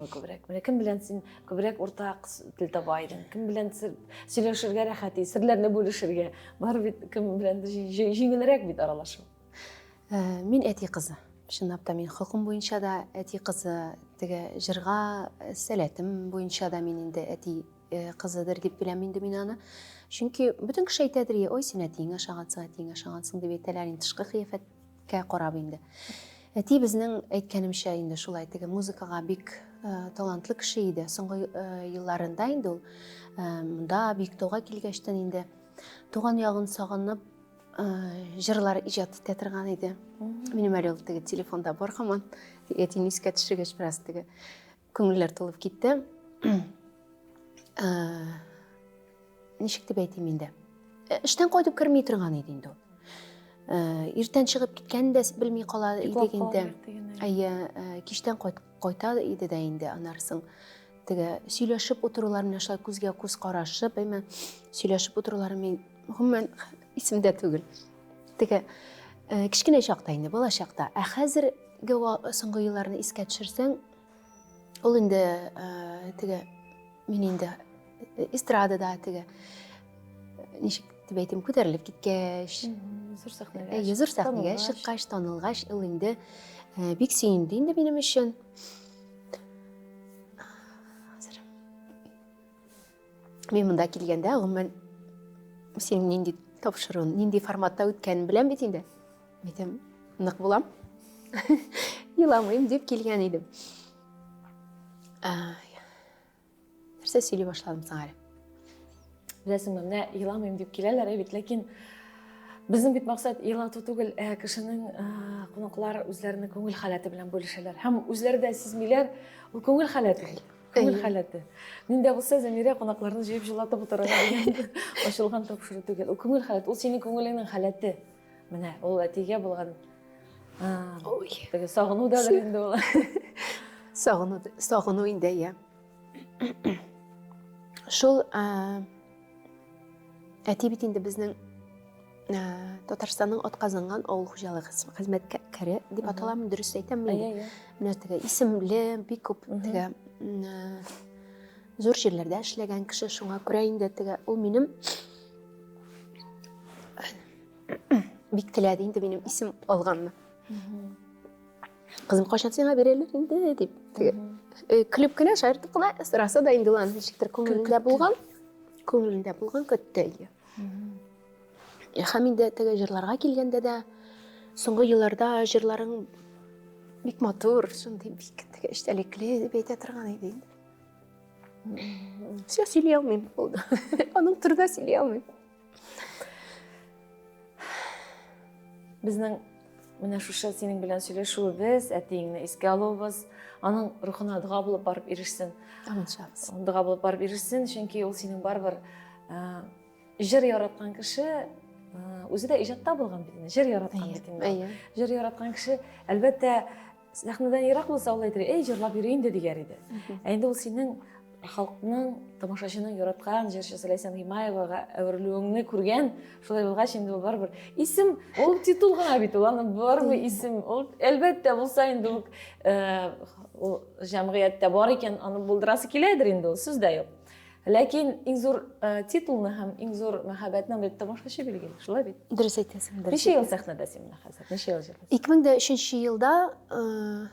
Күбрәк. Менә кем белән син күбрәк уртак тел таба идең? Кем белән сөйләшергә рәхәт, серләрне бүлешергә? Бар бит кем белән җиңелрәк бит аралашу. Э, мин әти кызы. Чынлап та мин холкым буенча да әти кызы, теге җырга э, сәләтем буенча да мин инде әти э, кызыдыр дип беләм инде мин аны. Чөнки бөтен кеше әйтәдер, ой, син әтиеңә ошагансың, әтиеңә ошагансың дип әйтәләр инде тышкы кыяфәт Кә карап инде. Әти безнең әйткәнемчә инде шулай теге музыкага бик э, талантлы кеше иде. Соңгы э, елларында инде ул э, монда Биектауга килгәчтен инде туган ягын сагынып җырлар иҗат итә торган иде. Минем әле ул теге телефонда бар һаман. Әтине искә төшергәч бераз теге күңелләр тулып китте. Ничек дип әйтим инде? Эштән кайтып керми торган иде инде ул. Иртән чыгып киткәнен дә белми кала идек инде. Әйе, кичтән кайта иде дә инде анарсың. Теге сөйләшеп утырулар менә шулай күзгә күз карашып, әйме сөйләшеп утырулар мин гомумән исемдә түгел. Теге кечкенә чакта инде, бала чакта. Ә хәзерге соңгы елларны искә төшерсәң, ул инде теге мин инде эстрадада теге ничек дип әйтим, күтәрелеп киткәч, зур сәхнәгә, зур сәхнәгә чыккач, танылгач, ул инде бик сөенде инде минем өчен. Хәзер мин монда килгәндә, гомумән, синең нинди тапшыру, нинди форматта үткәнен беләм бит инде. Әйтәм, нык булам. Еламыйм дип килгән идем. Нәрсә сөйли башладым соң әле? Беләсеңме, менә еламыйм дип киләләр бит, ләкин безнең бит максат елату түгел, ә кешенең кунаклар үзләренең күңел халәте белән бүлешәләр. Һәм үзләре дә сизмиләр, ул күңел халәте. Күңел халәте. Мин дә булса Зәмирә кунакларны җыеп җылатып утырырга дигән ачылган тапшыру түгел. Ул күңел халәте, ул синең күңелеңнең халәте. Менә ул әтигә булган Ой. Теге сагыну да инде ул. Сагыну, сагыну инде, я. Шул әти бит инде безнең Татарстанның атказанган авыл хуҗалыгы хезмәткәре дип аталамы, дөрес әйтәмме инде? Менә теге исемле, бик күп теге зур җирләрдә эшләгән кеше, шуңа күрә инде теге ул минем бик теләде инде минем исем алганны. Кызым, кайчан сиңа бирәләр инде дип. Теге э, көлеп кенә, шаяртып кына сораса да инде ул аның ничектер күңелендә булган. Күңелендә булган көтте. Һәм инде теге җырларга килгәндә дә соңгы елларда җырларың бик матур, шундый бик теге эчтәлекле дип әйтә торган иде инде. Все, сөйли алмыйм. Булды. Аның турында сөйли алмыйм. Безнең менә шушы синең белән сөйләшүебез, әтиеңне искә алуыбыз, аның рухына дога булып барып ирешсен. Амин шабыз. Дога булып барып ирешсен, чөнки ул синең барыбер җыр яраткан кеше, үзе дә иҗатта булган бит инде, җыр яраткан бит инде. Җыр яраткан кеше, әлбәттә, Сәхнәдән ерак булса, ул әйтер, эй, җырлап йөри инде дигәр иде. Ә инде ул синең халыкның, тамашачының яраткан җырчысы Ләйсән Гыймаевага әверелүеңне күргән, шулай булгач инде ул барыбер исем, ул титул гына бит ул, аны бармы исем, ул әлбәттә булса инде ул, э, ул җәмгыятьтә бар икән, аны булдырасы киләдер инде ул, сүз дә юк. Ләкин иң зур э, титулны һәм иң зур мәхәббәтне бит тамашачы билгели, шулай бит? Дөрес әйтәсең, дөрес. Ничә ел сәхнәдә син менә хәзер? Ничә ел җырлыйсың? 2003 елда э,